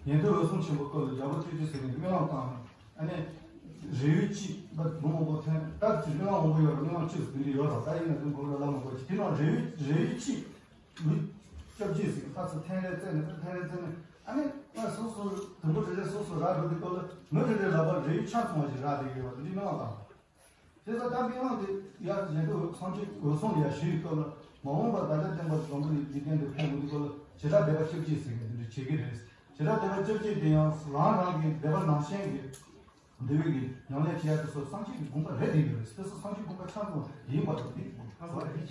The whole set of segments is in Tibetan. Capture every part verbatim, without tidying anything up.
ཉན་ཐོས་འོད་སྲུང་ཆེན་པོ་སྐབས་ལ་རྒྱལ་པོ་ཆོས་རྗེ་ཟེར་མཁན་གྱི་སྨོན་ལམ་བཏང་ནས། ཨ་ནི། རས་ཡུལ་གཅིག་པ་མང་པོ་ཐོན། ད་ཅིག་སྨོན་ལམ་མང་པོ་ཡོད་རེད། སྨོན་ལམ་གཅིག་དེ་འདྲ་ཡོད་རེད། ད་ཡིན་ན་དེ་མགོ་ལ་ལབ་མ་དགོས་ཀྱི། དེ་ནང་རས་ཡུལ་རས་ཡུལ་གཅིག་མི་སྐྱབས་རྗེ་ཟེར་གྱི་ཕར་ཚུར་ཐེངས་རེ་བཙལ་ནས་ཐེངས་རེ་བཙལ་ནས། ཨ་ནི་ང་སོ་སོ་དུམ་བུ་རེ་རེ་སོ་སོ་རག་འགྲོ་དུས་སྐབས་ལ་མི་རེ་རེ་ལག་པར་རས་ཡུལ་ཆ་ཚང་བ་ཞིག་རག་བསྡད་ཀྱི་ཡོད་པ་དེ་འདྲའི་སྨོན་ལམ་བཏང་། དེ་ཚོ་ད་སྨོན་ལམ་དེ་ཡར་ཉན་ཐོས་སངས་རྒྱས་འོད་སྲུང་ཡར་ཞུ་ཡི་སྐབས་ལ། མ་འོངས་པར་ད་ལྟ་བསྟན་པ་འཛམ་བུ་གླིང་འཇིག་རྟེན་དུ་ཕེབས་དགོས་དུས་སྐབས་ལ་བྱེ་བྲག་བདེ་བ་སྐྱབས་རྗེ་ཟེར་མཁན་དེ་འདྲ་བྱེད་ཀྱི་རེད། བྱེ་བྲག་བདེ་བ་སྐྱབས་རྗེ་དེ་ཡང་རང་རང་གི་བདེ་བ་ནང་བཞིན་གྱི་འདུལ་བའི་གི་ཉམས་ལེན་བྱེད་ཡ་དེ་ཚོ་སངས་རྒྱས་ཀྱི་དགོངས་པ་རེད་བསྡད་ཡོད་རེད། དེ་ཚོ་སངས་རྒྱས་དགོངས་པ་ཆ་ཚང་ཡིན་པ་དང་དེ་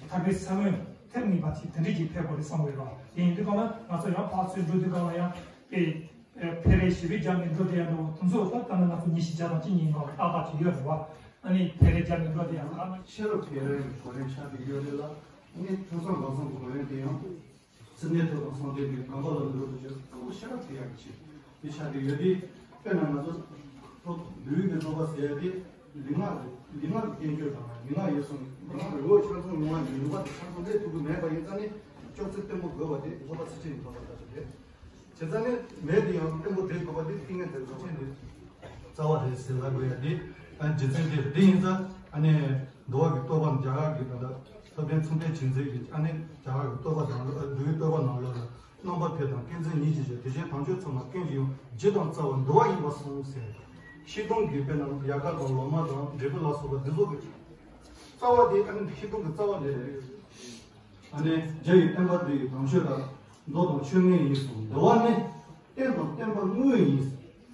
ཐར་པའི་ས་བོན་ཐེབས་ངེས་པ་ཅིག་དེ་འདྲས་ཅིག་ཕེབས་དགོས་རེད་བསམ་གྱི་རེད་བ། དེ་ཡིན་དུས་གང་ལ་ང་ཚོ་ཡང་ཕར་ཚུར་འགྲོ་དུས་གང་ལ་ཡང་དེ་ཕེ་རེ་ཞི་བའི་རྒྱབ་ནས་འགྲོ་བསྡད་ཡ་འགྲོ་དེ་ཚོ་ད་ལྟ་ན་ང་ཚོ་ཉི་ཤུ་བརྒྱ་དང་གཅིག་ཉིན་གང་ལ་ཏག་ཏག་ཅིག་ཡོད་རེད་བ། ཨ་ནི་ཕེ་རེ་རྒྱབ་ནས་འགྲོ་བསྡད་ཡ་ལ། ཤེས་རབ་ཀྱི་གོ་རིམ་ཆགས་ཀྱི་ཡོད་རེད་ལ། ཨ་ནི་ཐོས་བསམ་སྒོམ་གསུམ་གྱི་གོ་རིམ་དེ་ཡང་། སེམས་ནས་ཐོས་དང་བསམ་གཏན་གྱི་གང་ག་ལ་འགྲོ་དུ་བྱེད་གཙོ་བོ་ཤེས་རབ་ཀྱི་ཡག་ཆེ་དེ་ཆགས་ཀྱི་ཡོད་དེ། དཔེར་ན་ང་ཚོ་སློབ་འདུལ་བའི་རྫོགས་པ་ཟེར་ཡ་དེ་ལུས་ངག་ལུས་ངག་གི་རྟེན་འབྱུང་དང་ལུས་ངག་ཡོད་སོང་ལུས་ངག་གི་འོད་ཆ་ཚང་ཡོང་བ་ནི་ལུས་པ་དེ་ཆ་ཚང་ལས་ཐུབ་ཀྱི་མེད་པ་ཡིན་ཙང་ནི་ཅོག་ཙེ་བརྟན་པོ་དགོས་པ་དེ་རྫོགས་པ་ཚུལ་ཁྲིམས་ཀྱི་རྫོགས་པ་ལྟ་བུ་རེད། བྱས་ཙང་ནི་མེད་དེ་ཡང་བརྟན་པོ་བསྒྲིག་དགོས་པ་དེ་ཏིང་ངེ་འཛིན་རྫོགས་ཆེན་དེ་རྩ་བ་རེད་ཟེར་ལབ་དགོས་ཡ་དེ། ཨ་རྒྱུ་མཚན་དེ་དེ་ཡིན་ཙང་ཨ་ནི་འདུལ་བ་གི་བསྟོད་པ་རྒྱ་གར་གྱི་ད་ལྟ་ཐུབ་བསྟན་མཚུངས་ལྡན་བྱིན་མཛད་ཀྱི་ཨ་ནི་རྒྱ་གར་གྱི་བསྟོད་པ་དང་འདུལ་བའི་བསྟོད་པ་ནང་ལོགས་ལ། རྣམ་པར་འཕེལ་དང་ཀུན་མཛེས་ཉིད་ཀྱི་ཞབས། དེ་བཞིན་དམ་ཆོས་ཚང་མ་ཀུན་གྱི་ཡང་། རྒྱུ་དང་རྩ་བ་འདུལ་བ་ཡིན་པར་གསུངས་ཟེར། ཤིང་སྡོང་གི་དཔེར་ན་ཡལ་ག་དང་ལོ་མ་དང་འབྲས་བུ་ལ་སོགས་པ་འདི་ཚོ་གི་རྩ་བ་དེ་ཨ་ནི་ཤིང་སྡོང་གི་རྩ་བ་ལས་རེད། ཨ་ནི་རྒྱ་ཡི་བསྟན་པ་འདི་ཡི་དམ་ཆོས་ལ། མདོ་དང་ཆོས་ངེས་ཡིན་གསུངས། འདུལ་བ་ནི་རྟེན་དང་བརྟེན་པ་དངོས་ཡིན།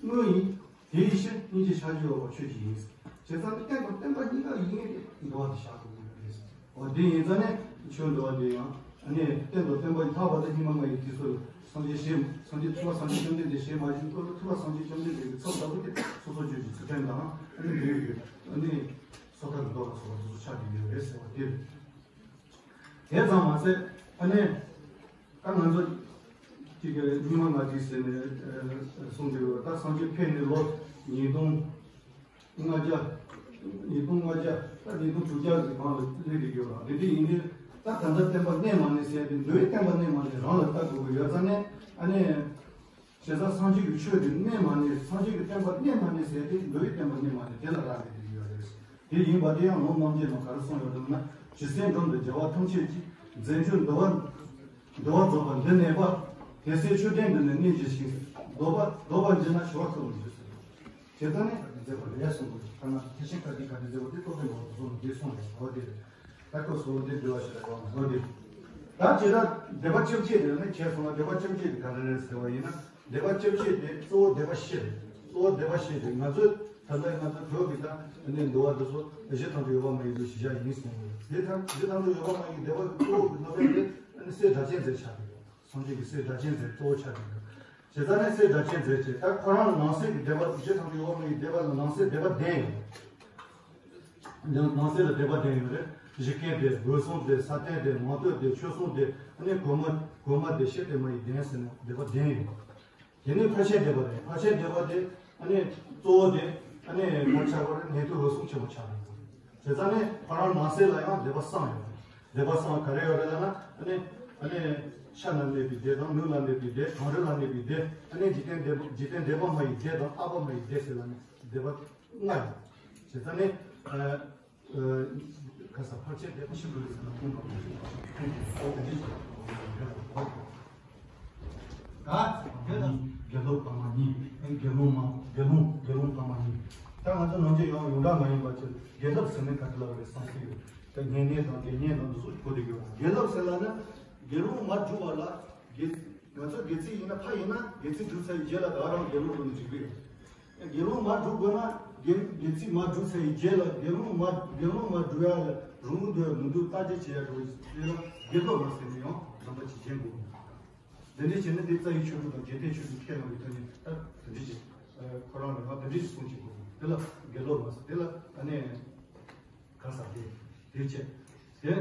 དངོས་ཡིན། དེ་ཡི་ཕྱིར་སྙིང་རྗེ་ཕྱག་རྒྱའི་འོག་ཆོས་ཀྱི་ཡིན། བྱས་ཙང་ནི་རྟེན་དང་བརྟེན་པ་གཉིས་ཀ་ཡིན་ངེས་ཏེ་འདུལ་བ་དེ་བཞག་དགོས་ཀྱི་ཡོད་རེད། འོ་དེ་ཡིན་ཙང་ནི་ཆོས་འདུལ་བ་དེ་ཡང་ཨ་ནི་རྟེན་དང་བརྟེན་པ་ལྷག་པར་དུ་སྙིགས་མ་ལྔ་ཡི་དུས་སུ་སངས་རྒྱས་ཞེས་སངས་རྒྱས་ཐུབ་པ་སངས་རྒྱས་བཅོམ་ལྡན་འདས་ཞེས་མ་ཞུས་སྐོར་ལ་ཐུབ་པ་སངས་རྒྱས་བཅོམ་ལྡན་འདས་ཀྱི་ཚབ་ལྟ་བུ་དེ་སོ་སོ་ཆོས་ཀྱི་ཚུལ་ཁྲིམས་དང་ཨ་ནི་འདུལ་བའི་ཨ་ནི་སོ་ཐར་གྱི་མདོ་ལ་སོགས་པ་དེ་ཚོ་ཆགས་ཀྱི་ཡོད་རེད་ཟེར་བ་དེ་རེད། དེ་ཙམ་མ་ཟད་ཨ་ནི། ད་ང་ཚོ་གཅིག་གི་སྙིགས་མ་ལྔ་བརྒྱ་ཟེར་ནས་གསུངས་འདུག་ད་སངས་རྒྱས་ཕེབས་ནས་ལོ་ཉིས་སྟོང་ལྔ་བརྒྱ། ཉིས་སྟོང་ལྔ་བརྒྱ། ད་ཉིས་སྟོང་དྲུག་བརྒྱ་གི་གང་ལ་སླེབས་ཀྱི་ཡོད་ལ། དེ་འདྲ་ཡིན་དུས་ད་ད་ལྟ་བསྟན་པ་གནས་མ་གནས་ཟེར་དེ་འདུལ་བའི་བསྟན་པ་གནས་མ་གནས་རང་ལ་ལྟ་དགོས་ཀྱི་ཡོད་ཙང་ནས་ཨ་ནི། བྱས་ཙང་སངས་རྒྱས་ཀྱི་ཆོས་དེ་གནས་མ་གནས། སངས་རྒྱས་ཀྱི་བསྟན་པ་གནས་མ་གནས་ཟེར་དེ་འདུལ་བའི་བསྟན་པ་གནས་མ་གནས་དེ་ལ་རག་ལས་ཀྱི་ཡོད་རེད། དེ་ཡིན་པ་དེ་ཡང་ལུང་རྣམ་འབྱེད་ནང་ག་རེ་གསུངས་ཡོད་དམ་ན། ཇི་སྲིད་འགྲོ་འདི་རྒྱལ་བ་ཐམས་ཅད་ཀྱིས། མཛད་འཕྲིན་འདུལ་བ། འདུལ་བ་རྫོགས་པ་འདི་གནས་པ། དེ་སྲིད་ཆོས་ལྡན་འདི་ནས་གནས་གྱུར་ཅིང་། སྡོམ་པ་སྡོམ་པ་བགྱིས་ན་འཆི་བ་ཐོབ་མི་འགྱུར་ཟེར། དེ་ལྟར་ནི་མཛད་པ་ལས་གསུངས་པ་ཐ་ན་ཐེག་ཆེན་བཀའ་འདི་བཀའ་འདི་མཛད་པ་དེ་རྟོགས་ལྡན་འོག་ཏུ་སོང་ནས་འདི་གསུངས་ཡོད་འོ་དེ་རེད། ད་ཁོ་སོ་དེ་འདུལ་བ་ཞེས་པ་འོ་དེ་རེད། ད་ཇི་ལྟར་སྡེ་པ་བཅོ་བརྒྱད་དེ་ནི་ཁྱེད་སོང་ན་སྡེ་པ་བཅོ་བརྒྱད་དེ་ག་རེ་རེད་ཟེར་བ་ཡིན་ན། སྡེ་པ་བཅོ་བརྒྱད་དེ་གཙོ་བོ་སྡེ་པ་བཞི་རེད། གཙོ་བོ་སྡེ་པ་བཞི་དེ་ང་ཚོས་ད་ལྟ་ང་ཚོ་བོད་ཀྱི་ད་ནས་འདུལ་བ་འདི་ཚོ་གཞི་ཐམས་ཅད་ཡོད་པ་མ་ཡིན་པའི་གཞི་བཞག་ཡིན་གསུངས་ཡོད། དེ་ཐམས་གཞི་ཐམས་ཅད་ཡོད་པ་མ་ཡིན་སྡེ་པ་གཙོ་བོ་གི་སློབ་དཔོན་དེ་སྲས་སྒྲ་གཅན་འཛིན་ཆགས་ཀྱི་ཡོད། སངས་རྒྱས་ཀྱི་སྲས་སྒྲ་གཅན་འཛིན་གཙོ་བོ་ཆགས་ཀྱི་ཡོད། བྱས་ཙང་ནས་སྲས་སྒྲ་གཅན་འཛིན་བྱས་ད་ཁོ་རང་ལ་ནང་གསེས་ཀྱི་སྡེ་པ་གཞི་ཐམས་ཅད་ཡོད་པ་མ་ཡིན་སྡེ་པ་ལ་ནང་གསེས་སྡེ་པ་བདུན་ཡོད། ནང་གསེས་ལ་སྡེ་པ་བདུན་ཡོད་རེད། གཞི་རྟེན་སྡེ། འོད་སྲུང་སྡེ། ས་སྟེང་སྡེ། མང་ཐོས་སྡེ། ཆོས་སྲུང་སྡེ། ཨ་ནི་གོང་མ་གོང་མ་སྡེ། ཕྱི་སྡེ་མ་ཡི་སྡེ་ཟེར་ནས་སྡེ་པ་བདུན་ཡོད། དེ་ནས་ཕར་ཕྱིན་སྡེ་པ་རེད། ཕར་ཕྱིན་སྡེ་པ་དེ་ཨ་ནི་གཙོ་བོ་དེ་ཨ་ནི་ང་ཆགས་པ་རེད། ཉན་ཐོས་འོད་སྲུང་ཆེན་པོ་ཆགས་རེད། བྱས་ཙང་ནས་ཁོ་རང་ནང་གསེས་ལ་ཡང་སྡེ་པ་གསུམ་ཡོད་རེད། སྡེ་པ་གསུམ་ག་རེ་ཡོད་རེད་ལབ་ན་ཨ་ནི་ཨ་ནི་ཤ་ལ་གནས་པའི་སྡེ་དང་ལུག་ལ་གནས་པའི་སྡེ། གངས་རི་ལ་གནས་པའི་སྡེ། ཨ་ནི་འཇིག་རྟེན་འདས་འཇིག་རྟེན་འདས་པ་མ་ཡི་སྡེ་དང་ཨ་པ་མ་ཡི་སྡེ་ཟེར་ལབ་ནས་སྡེ་པ་ལྔ་ཡོད། བྱས་ཙང་ནས་ཨ། ཁ་ས་ཕར་ཆེར་དེ་ཕྱི་དྲོ་ལས་ཟེར་ན་ཁོང་དང་ཁོང་ཞིག་ཁོང་གིས་ཨོ་དེ་འདྲ་ཞིག་ད་དེ་དང་དགེ་སློང་དག་མ་གཉིས། དགེ་སློང་མ་དགེ་སློང་དགེ་སློང་དག་མ་གཉིས། ད་ང་ཚོ་ནང་ཆོས་ཡང་ཡོངས་གྲགས་མ་ཡིན་པ་ཆེད་དགེ་སློབ་ཟེར་ནས་ག་ཚོད་ལབ་རེད་བསམ་གྱི་ཡོད། ད་ཉན་ནས་དང་དགེ་བསྙེན་དང་འདི་ཚོ་གོ་བསྡད་ཡོད། དགེ་སློབ་ཟེར་ལབ་ན་དགེ་སློང་མ་གྲུབ་པ་ལ་དགེ་ང་ཚོ་དགེ་ཚུལ་ཡིན་ན་ཕ་ཡིན་ན་དགེ་ཚུལ་གྲུབ་ཚར་བའི་རྗེས་ལ་ད་རང་དགེ་སློང་དུ་ནས་འཇུག་གི་ཡོད། དགེ་སློང་མ་སྒྲུབ་དགོས་ན་དགེ་དགེ་ཚུལ་མ་སྒྲུབ་ཚར་བའི་རྗེས་ལ་དགེ་སློང་མ་དགེ་སློང་མ་སྒྲུབ་ཡ་ལ་རུང་འདུག་མི་འདུག་བརྟག་དཔྱད་བྱེད་ཡ་འགྲོ་ཡིན་ན་དགེ་སློབ་མ་ཟེར་ནས་ཡང་རྣམ་པ་ཅིག་བྱེད་དགོས། དེ་འདྲ་བྱས་ན་དེ་རྩ་བའི་ཆོས་དྲུག་དང་རྒྱལ་བསྟན་ཆོས་དྲུག་ཁས་བླངས་པའི་ཐོག་ནས་ད་དེ་འདྲ་ཅིག་ཁོ་རང་ལ་ང་དེ་འདྲ་ཅིག་གསུངས་ཅིག་དགོས། དེ་ལ་དགེ་སློབ་མ་ཟེར་དེ་ལ་ཨ་ནེ་ག་ས་དེ་དེ་བྱས་དེ།